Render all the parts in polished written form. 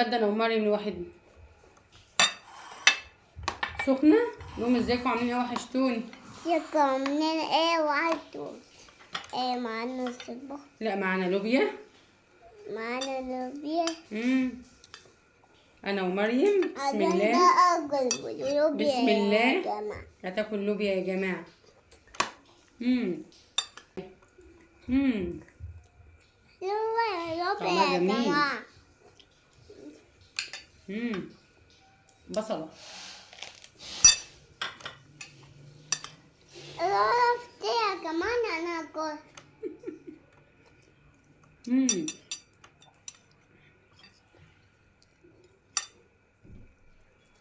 غدا انا ومريم لوحدنا. سخنة. نقوم ازيكم عاملين ايه؟ وحشتوني. ازيكم عاملين ايه؟ وعدتوا ايه معانا الصبح؟ لا معانا لوبيا. معانا لوبيا. انا ومريم. بسم الله. بسم الله. هتاكل لوبيا يا جماعة. لوبيا يا جماعة. بصله. يا كمان انا اكل.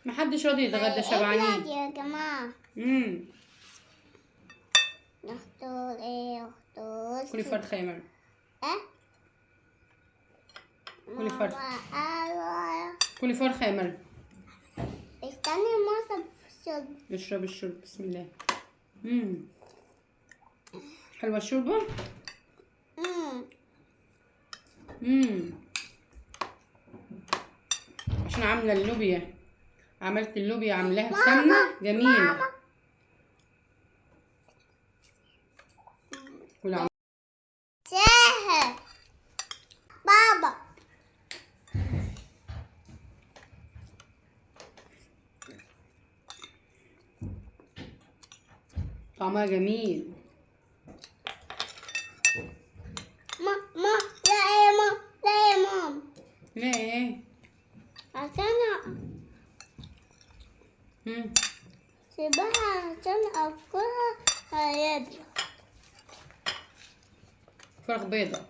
محدش راضي يتغدى، شبعانين يا جماعة. نختار ايه؟ نختار كلي فرخة يا مريم. ايه؟ كلي فرخة. كلي فرخة يا مريم. استني ما اشرب الشرب. اشرب الشرب. بسم الله. حلوة الشوربة. عشان عامله اللوبيا، عملت اللوبيا عاملاها بسمنه جميلة. كل عام بابا. طعمها جميل. ما ما لا يا مام، لا يا مام. لا ايه؟ عشان سيبها عشان اكلها هيبقى فرخ بيضة.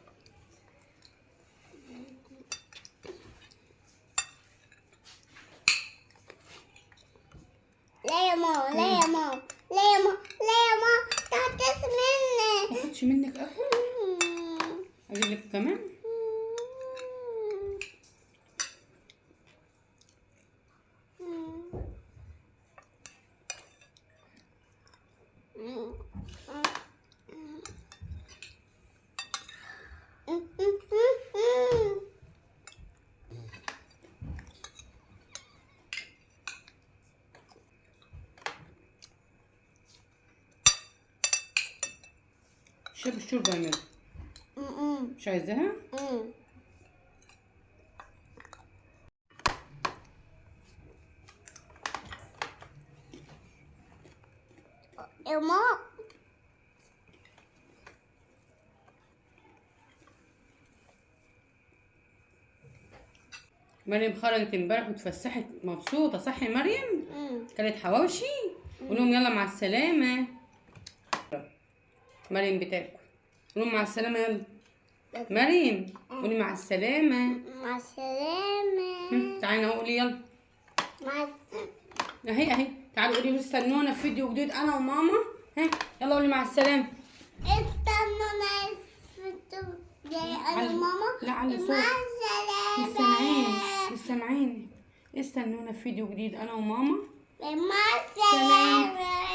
لا يا ماما، لا يا ماما، لا يا ماما، لا يا ماما، تاخدش مني. ماخدش منك اكل؟ اجيب لك كمان؟ شرب الشوربة يا مريم. مش عايزاها؟ يا ماما. مريم خرجت امبارح واتفسحت مبسوطة، صح يا مريم؟ كانت حواوشي. قولهم يلا مع السلامة. مريم بتاكل. قولهم مع السلامة يلا. مريم قولي مع السلامة. مع السلامة. تعالي اهو قولي يلا. مع اهي اهي. تعالي قولي استنونا في فيديو جديد انا وماما. ها يلا قولي مع السلامة. استنونا في فيديو جاي انا وماما. لا علي صوت. مع السلامة. مش سامعين، مش سامعين. استنونا في فيديو جديد انا وماما. مع السلامة.